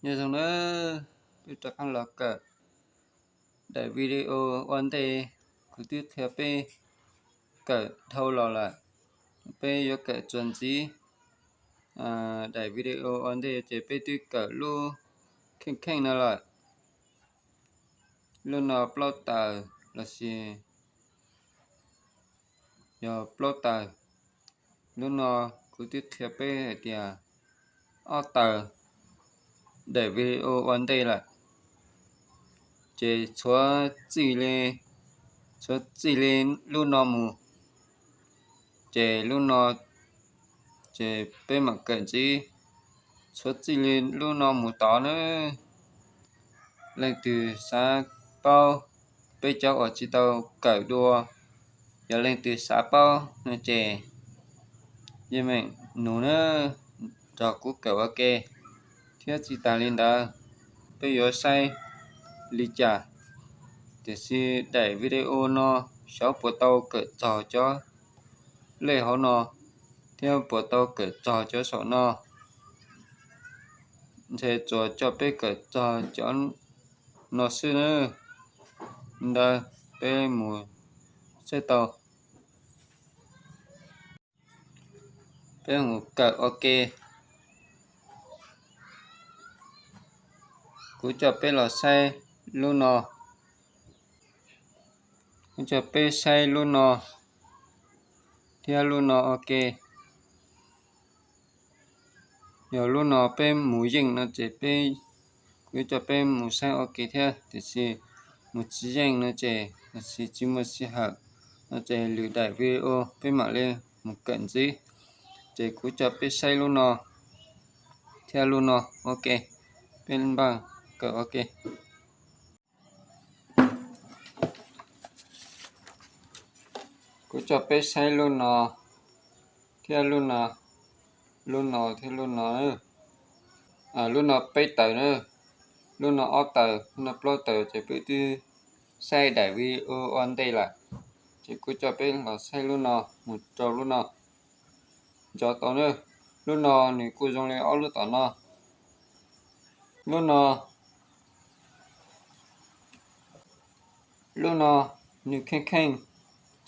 Nyob zoo nawb, peb rov qab los kawm daim video ua ntej, kuv twb qhia peb kawm dhau los lawm. Peb yuav kawm txuas ntxiv daim video ua ntej ces peb twb kawm lub kheej kheej no lawm. Lub no plaub tawm los sis yog plaub tawm. Lub no kuv twb qhia peb hais tias ob tawm daim video ua ntej lawm, ces tshuav txij li, tshuav txij li lub no mus, ces lub no, ces peb mam kawm ntxiv. Tshuav txij li lub no mus tod na. Leej twg xav paub, peb cov uas tsis tau kawm dua, yog leej twg xav paub no ces yeej meem nug na, nrog kuv kawm ua ke. Thiab tsis tas li ntawd, peb yuav saib li cas, tiam sis daim video no xyov puas tau kawm txog cov lej hauv no, thiab puas tau kawm txog cov saum no. Ntshe tsuas coj peb kawm txog cov no xwb na. Ntawd peb mus saib tau. Peb mus kawm ua ke. Kuv coj peb los saib lub no. Kuv coj peb saib lub no thiab lub no ua ke. Yog lub no peb mus yeej no ces peb, kuv coj peb mus saib ua ke thiab, tiam sis mus tsis yeej no ces, tiam sis tsis muaj sij hawm no ces lwm daim video peb mam li mus kawm ntxiv. Ces kuv coj peb saib lub no thiab lub no ua ke, peb npaj kawm ua ke. Kuv coj peb saib lub no thiab lub no, lub no thiab lub no. Lub no peb tawm na, lub no ob tawm, lub no plaub tawm ces peb twb saib daim video ua ntej lawm. Ces kuv coj peb los saib lub no mus rau lub no. Nco tau na, lub no nws kuj zoo li ob lub tom no. Lub no, lub no nws kheej kheej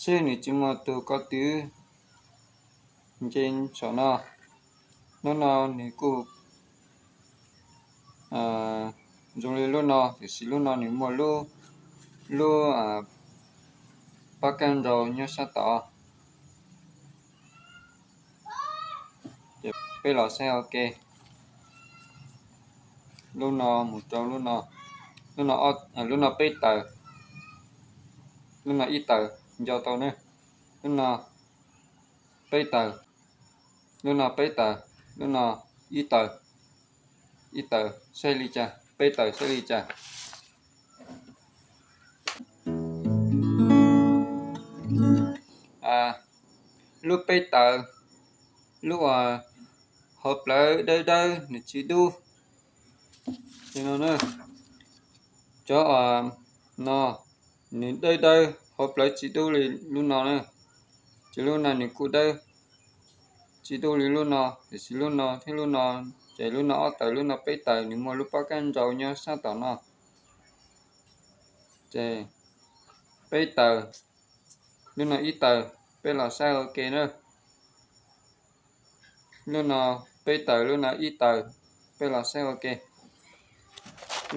xwb, nws tsis muaj tus ko tw nce saum no. Lub no nws kuj zoo li lub no, tiam sis lub no nws muaj lub, lub pab kaj nraus nyob sab tod. Ces peb los saib ua ke. Lub no mus rau lub no, lub no, lub no peb tawm, lub no ib tawm, nco tau ne. Lub no peb tawm, lub no peb tawm, lub no ib tawm, ib tawm saib li cas, peb tawm saib li cas. Lub peb tawm, lub uas hauv plawv dawb dawb nws tsis dub li no na. Cov uas no nws dawb dawb hauv plawv tsis dub li lub no na. Ces lub no nws kuj dawb tsis dub li lub no, tiam sis lub no thiab lub no, ces lub no ob tawm lub no peb tawm, nws muaj lub pab kaj nraus nyob sab tom no. Ces peb tawm, lub no ib tawm, peb los saib ua ke na. Lub no peb tawm, lub no ib tawm, peb los saib ua ke.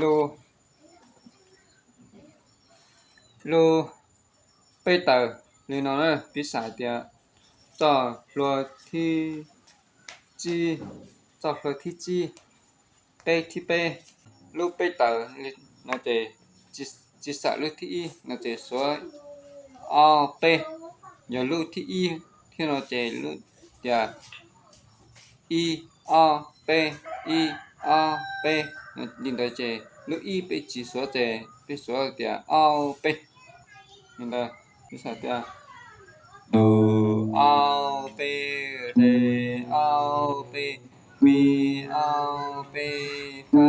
Lub, lub peb tawm li no na, piv xam tias txoj hlua thib tsib, txoj hlua thib tsib, peb thib peb. Lub peb tawm li no ces tsis xam lub thib ib no ces suav ob peb, yog lub thib ib thiab no ces lub tias ib ob peb, ib ob peb. Li ntawd ces lub ib peb tsis suav ces peb suav tias ob peb. Li ntawd, peb xav tias du, ob peb, re, ob peb, mi, ob peb, fa,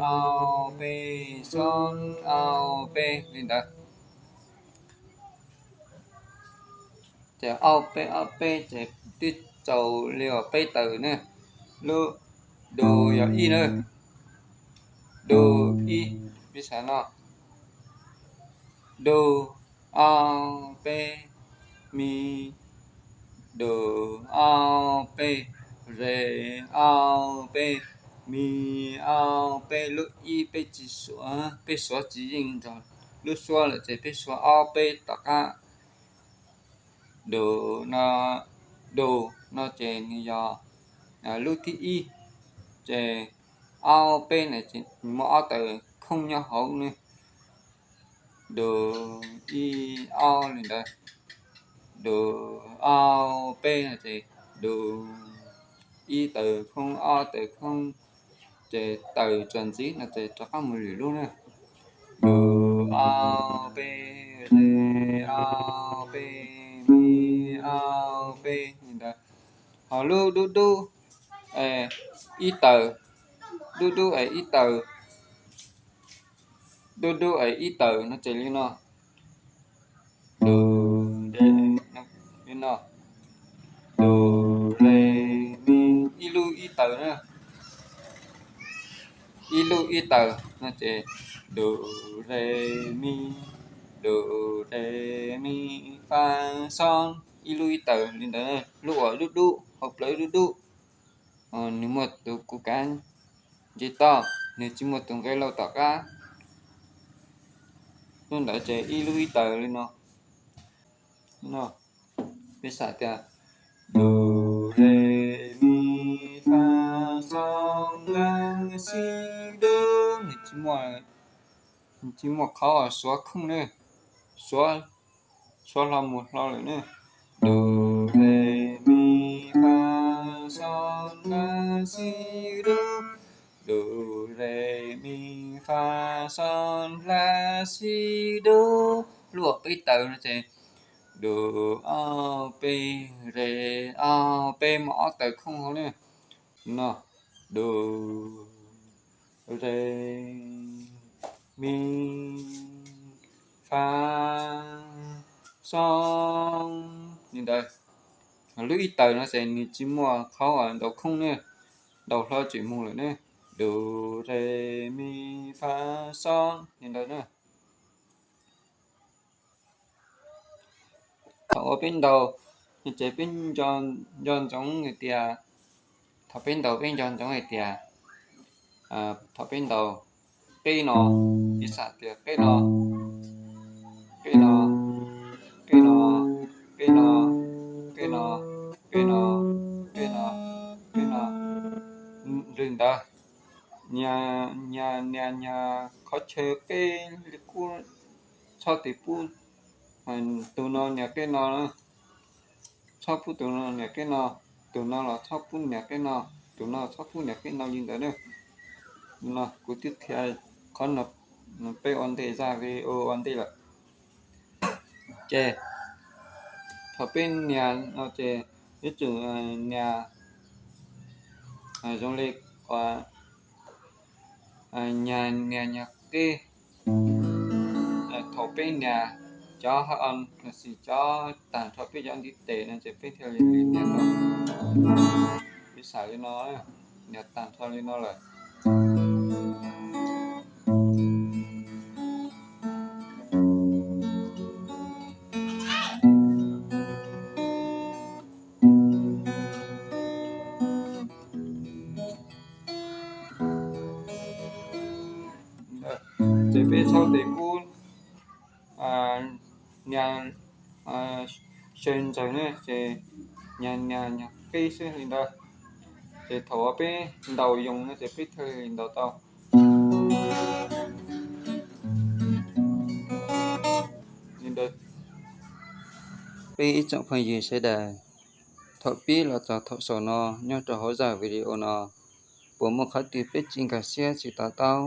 ob peb, xo, ob peb, li ntawd. Ces ob peb ob peb ces twb txaus li uas peb tawm na. Lub du yog ib na, Do, ib, piv xam no, do, ob, peb, mi, do, ob, peb, re, ob, peb, mi, ob, peb. Lub ib peb tsis suav, peb suav tsis yeej nrog lub suab lawm ces peb suav ob peb tom qab. Do no, do no ces nws yog lub thib ib, ces ob peb na ces muaj ob tawm khooj nyob hauv ne. Do, ib, ob li ntawd. Do, ob, peb no ces do, ib tawm khooj, ob tawm khooj, ces tawm txuas ntxiv no ces rov qab mus lwm lub na. Do, ob, peb, re, ob, peb, mi, ob, peb li ntawd. Ho lub dub dub, ib tawm, dub dub es ib tawm, dub dub es ib tawm no ces li no. Do, re, li no. Do, re, mi, ib lub ib tawm na. Ib lub ib tawm no ces do, re, mi, do, re, mi, fa, sol, ib lub ib tawm li ntawd. Lub uas dub dub hauv plawv dub dub, nws muaj tus kuv kav nce toj, nws tsis muaj tus nqe lauj tom qab. Lub ntawd ces ib lub ib tawm li no. Peb xam tias do, re, mi, fa, sol, la, si, do, nws tsis muaj qhov suav khooj ne, suav, suav hlo mus hlo lawm ne. Do, re, mi, fa, sol, la, si, do. Do, re, mi, fa, sol, la, si, do. Lub uas peb tawm no ces do, ob, peb, re, ob, peb, muaj ob tawm khooj hauv ne. No, do, re, mi, fa, sol li ntawd. Lub ib tawm no ces nws tsis muaj qhov ntaus khooj ne, ntaus hlo tsis mus lawm ne. Do, re, mi, fa, sol li ntawd na. Thaum uas peb ntaus ces peb nco ntsoov hais tias, thaum peb ntaus peb nco ntsoov hais tias, thaum peb ntaus qeb no, ib xam tias qeb no, qeb no, qeb no, qeb no, qeb no, qeb no, qeb no, qeb no, li ntawd. Nias, nias, nias, nias qhov chaw qeb li qub, txhob tis pub tus no nias qeb no, txhob pub tus no nias qeb no, tus no los txhob pub nias qeb no, tus no txhob pub nias qeb no li ntawd na. No kuv twb qhia qhov no peb ua ntej zaj video ua ntej lawm. Ces thaum peb nias no ces yuav tsum nias zoo li uas nias nias nias qeb. Thaum peb nias cov haj o lossis cov tag nrho peb cov ntiv tes no ces peb thiaj li nias tau. Piv xam li no, nias tag nrho li no lawm. Ces peb txhob tes kub nias sawv ntxawg ne, ces nias nias nias qeb xwb li ntawd. Ces thaum uas peb ntaus yoo no ces peb thiaj li ntaus tau. Peb ib tsoom phooj ywg sawv daws, thaum pib los txog thaum xaus no nyob rau hauv zaj video no, puas muaj qhov twg peb tsis nkag siab tsis to taub?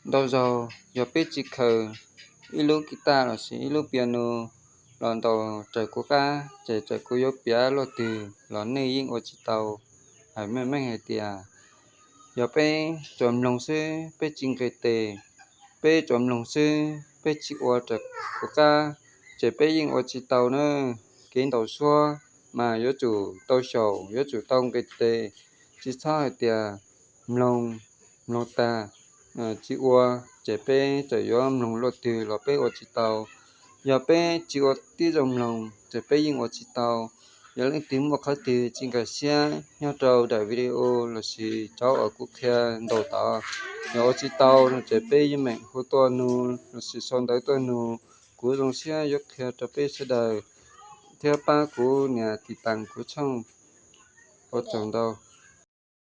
Ntau zaug yog peb tsis khaws ib lub guitar lossis ib lub piano los ntaus raws kuv qab, ces txawm kuv yuav piav luaj twg los nej yeej ua tsis tau. Hais meej meej hais tias yog peb tsuas mloog xwb peb tsis nqis tes, peb tsuas mloog xwb peb tsis ua raws kuv qab, ces peb yeej ua tsis tau na. Kev ntaus suab mas yuav tsum tau xyaum, yuav tsum tau nqis tes, tsis txhob hais tias mloog, mloog tag tsis ua, ces peb txawm yuav mloog luaj twg los peb ua tsis tau. Yog peb tsis ua tib zoo mloog ces peb yeej ua tsis tau. Yog leej twg muaj qhov twg tsis nkag siab nyob rau daim video lossis cov uas kuv qhia ntau tod, yog ua tsis tau no ces peb yeej meem hu tuaj nug lossis sau ntawv tuaj nug. Kuv zoo siab yuav qhia rau peb sawv daws thiab pab kuv nias tiv tas kuv tshooj. Ua tsaug ntau.